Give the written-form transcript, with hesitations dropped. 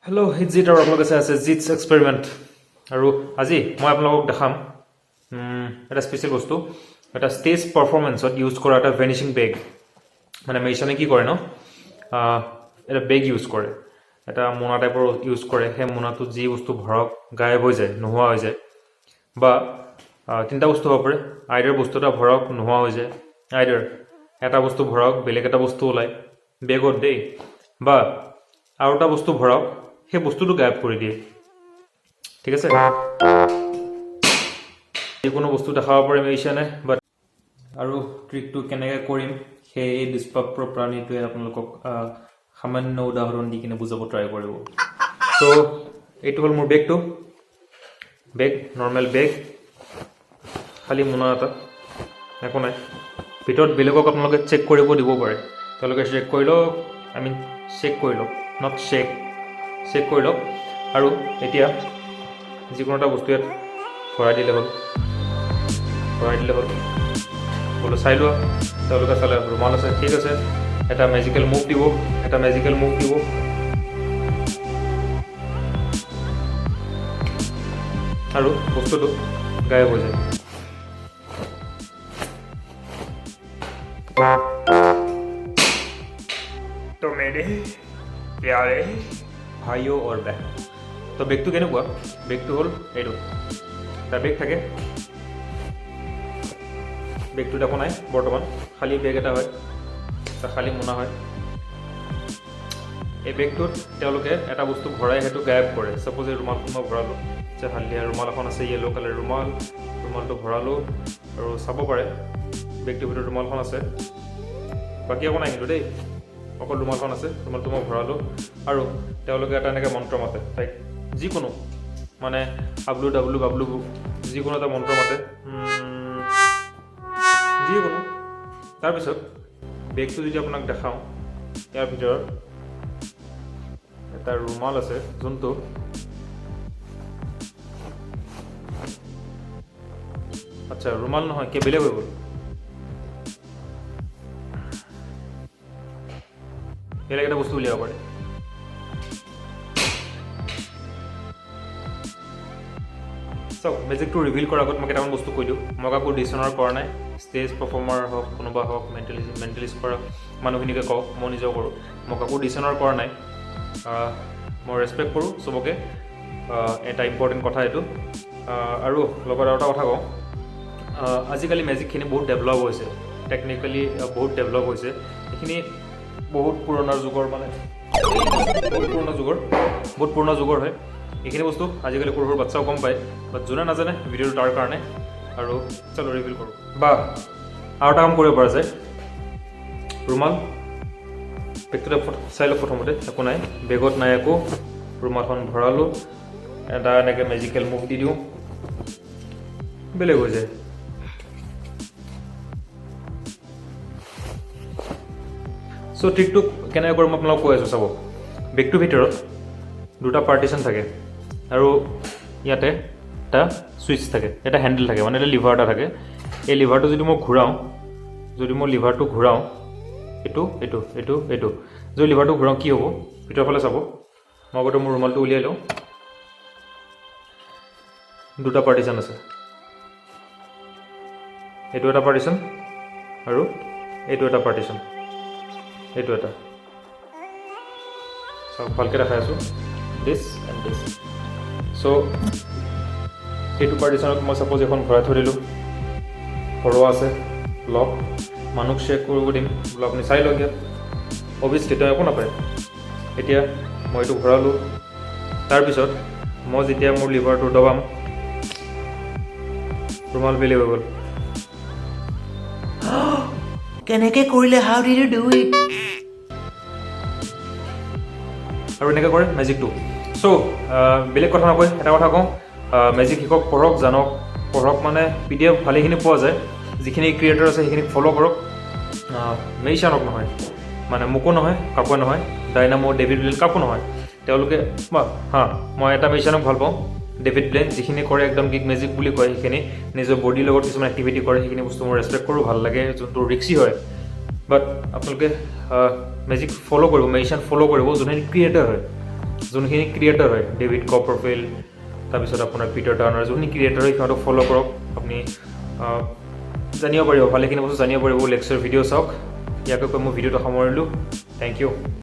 Hello' জিত আৰু আপোনালোকে চাই আছে জিটছ এক্সপেৰিমেণ্ট। আৰু আজি মই আপোনালোকক দেখাম এটা স্পেচিয়েল বস্তু, এটা ষ্টেজ পাৰফৰ্মেঞ্চত ইউজ কৰা এটা ভেনিচিং বেগ। মানে মেজিচিয়ানে কি কৰে ন, এটা বেগ ইউজ কৰে, এটা মোনা টাইপৰ ইউজ কৰে। সেই মোনাটোত যি বস্তু ভৰাওক, গায়ব হৈ যায়, নোহোৱা হৈ যায়। বা তিনিটা বস্তু হ'ব পাৰে। আইডাৰ বস্তু এটা ভৰাওক, নোহোৱা হৈ যায়। আইডাৰ এটা বস্তু ভৰাওক, বেলেগ এটা বস্তু ওলায় বেগত দেই। বা আৰু এটা বস্তু ভৰাওক, সেই বস্তুটো গায়ব কৰি দিয়ে। ঠিক আছে, যিকোনো বস্তু দেখাব পাৰে মেজিচিয়ানে। বাট আৰু ট্ৰিকটো কেনেকৈ কৰিম, সেই এই দুষ্প্ৰাপ্য প্ৰাণীটোৱে আপোনালোকক সামান্য উদাহৰণ দি কিনে বুজাব ট্ৰাই কৰিব। চ' এইটো হ'ল মোৰ বেগটো। বেগ, নৰ্মেল বেগ, খালী মোনা এটা, একো নাই ভিতৰত। বেলেগক আপোনালোকে চেক কৰিব দিব পাৰে। তেওঁলোকে চেক কৰি লওক, I mean check কৰি লওক, not check, check কৰি লওক। আৰু এতিয়া যিকোনো এটা বস্তু ইয়াত ভৰাই দিলে হ'ল, ভৰাই দিলে হ'ল। বোলো চাই লোৱা। তেওঁলোকে চালে, ৰুমাল আছে, ঠিক আছে। এটা মেজিকেল মুভ দিব, এটা মেজিকেল মুভ দিব আৰু বস্তুটো গায়ব হৈ যায়। तो मेरे प्यारे भाइयों और बहनों, তো বেগটো কেনেকুৱা? বেগটো হ'ল এইটো। এটা বেগ থাকে। বেগটোত একো নাই বৰ্তমান, খালী বেগ এটা হয়, এটা খালী মোনা হয়। এই বেগটোত তেওঁলোকে এটা বস্তু ভৰাই সেইটো গায়ব কৰে। ছাপ'জ এই ৰুমালখন মই ভৰালোঁ যে হালধীয়া ৰুমাল এখন আছে, য়েল্ল' কালাৰ ৰুমাল। ৰুমালটো ভৰালোঁ আৰু চাব পাৰে, বেগটোৰ ভিতৰত ৰুমালখন আছে, বাকী একো নাই কিন্তু দেই, অকল ৰুমালখন আছে। ৰুমালটো মই ভৰালোঁ আৰু তেওঁলোকে এটা এনেকৈ মন্ত্ৰ মাতে, লাইক যিকোনো মানে আবলু ডাবলু বাবলু, যিকোনো এটা মন্ত্ৰ মাতে, যিকোনো। তাৰপিছত বেগটো যদি আপোনাক দেখাওঁ, ইয়াৰ ভিতৰত এটা ৰুমাল আছে যোনটো আচ্ছা, ৰুমাল নহয়, কি বেলেগ হৈ গ'ল, বেলেগ এটা বস্তু উলিয়াব পাৰে। চাওক, মেজিকটো ৰিভিল কৰাৰ আগত মই কেইটামান বস্তু কৈ দিওঁ। মই কাকো ডিছঅনাৰ কৰা নাই। ষ্টেজ পাৰফৰ্মাৰ হওক, কোনোবা হওক, মেণ্টেলিষ্ট কৰা মানুহখিনিকে কওঁ, মই নিজেও কৰোঁ। মই কাকো ডিছঅনাৰ কৰা নাই। মই ৰেচপেক্ট কৰোঁ চবকে। এটা ইম্পৰ্টেণ্ট কথা এইটো। আৰু লগত আৰু এটা কথা কওঁ, আজিকালি মেজিকখিনি বহুত ডেভেলপ হৈছে, টেকনিকেলি বহুত ডেভেলপ হৈছে। এইখিনি বহুত পুৰণা যুগৰ, মানে বহুত পুৰণা যুগৰ, বহুত পুৰণা যুগৰ হয় এইখিনি বস্তু। আজিকালি সৰু সৰু বাচ্ছাও গম পায়। বাট যোনে নাজানে, ভিডিঅ'টো তাৰ কাৰণে। আৰু চলো ৰিভিল কৰোঁ। বা আৰু এটা কাম কৰিব পৰা যায়। ৰুমাল বেগটোতে চাই লওক প্ৰথমতে, একো নাই বেগত, নাই একো। ৰুমালখন ভৰালোঁ, এটা এনেকৈ মেজিকেল মুভ দি দিওঁ, বেলেগ হৈ যায়। চ' ট্ৰিকটো কেনেকৈ কৰিম আপোনালোকক কৈ আছোঁ, চাব। বেগটোৰ ভিতৰত দুটা পাৰ্টিশ্যন থাকে আৰু ইয়াতে এটা ছুইচ থাকে, এটা হেণ্ডেল থাকে, মানে এটা লিভাৰ এটা থাকে। এই লিভাৰটো যদি মই ঘূৰাওঁ, যদি মই লিভাৰটো ঘূৰাওঁ, এইটো এইটো এইটো এইটো, যদি লিভাৰটো ঘূৰাওঁ কি হ'ব? ভিতৰৰ ফালে চাব। মই আগতে মোৰ ৰুমালটো উলিয়াই লওঁ। দুটা পাৰ্টিশ্যন আছে, এইটো এটা পাৰ্টিশ্যন আৰু এইটো এটা পাৰ্টিশ্যন, এইটো এটা। চাওক, ভালকৈ দেখাই আছোঁ, দিছ এণ্ড দিছ। চ' এইটো পাৰ্টিশ্যনত মই ছাপ'জ এখন ভৰাই থৈ দিলোঁ, ভৰোৱা আছে, লওক, মানুহক চেক কৰিব দিম, বোলো আপুনি চাই লওক ইয়াত। অভিয়াছলি তেওঁ একো নাপায়। এতিয়া মই এইটো ভৰালোঁ, তাৰপিছত মই যেতিয়া মোৰ লিভাৰটো দবাম, ৰুমাল বেলেগ হৈ গ'ল। কেনেকে কৰিলে? How did you do it? আৰু এনেকৈ কৰে মেজিকটো। চ' বেলেগ কথা নকয়, এটা কথা কওঁ, মেজিক শিকক, পঢ়ক, জানক। পঢ়ক মানে PDF ভালেখিনি পোৱা যায়। যিখিনি ক্ৰিয়েটৰ আছে সেইখিনিক ফ'ল' কৰক। মেজিচিয়ানক নহয়, মানে মোকো নহয়, কাকো নহয়, ডাইনামো, ডেভিড ব্লেন, কাকো নহয়। তেওঁলোকে বা হা, মই এটা মেজিচিয়ানক ভাল পাওঁ, ডেভিড ব্লেন। যিখিনি কৰে একদম গিগ মেজিক বুলি কয়, সেইখিনি নিজৰ বডিৰ লগত কিছুমান এক্টিভিটি কৰে, সেইখিনি বস্তু মই ৰেচপেক্ট কৰোঁ, ভাল লাগে, যোনটো ৰিক্সি হয়। বাট আপোনালোকে মেজিক ফ'ল' কৰিব, মেজিচিয়ান ফ'ল' কৰিব যোনখিনি ক্ৰিয়েটৰ হয়। যোনখিনি ক্ৰিয়েটৰ হয়, ডেভিড কপাৰফিল্ড, তাৰপিছত আপোনাৰ পিটাৰ টাৰ্নাৰ, যোনখিনি ক্ৰিয়েটৰ হয় সিহঁতক ফ'ল' কৰক। আপুনি জানিব পাৰিব, ভালেখিনি বস্তু জানিব পাৰিব। লেকচাৰ ভিডিঅ' চাওক। ইয়াকে কৈ মই ভিডিঅ'টো সামৰিলোঁ। Thank you.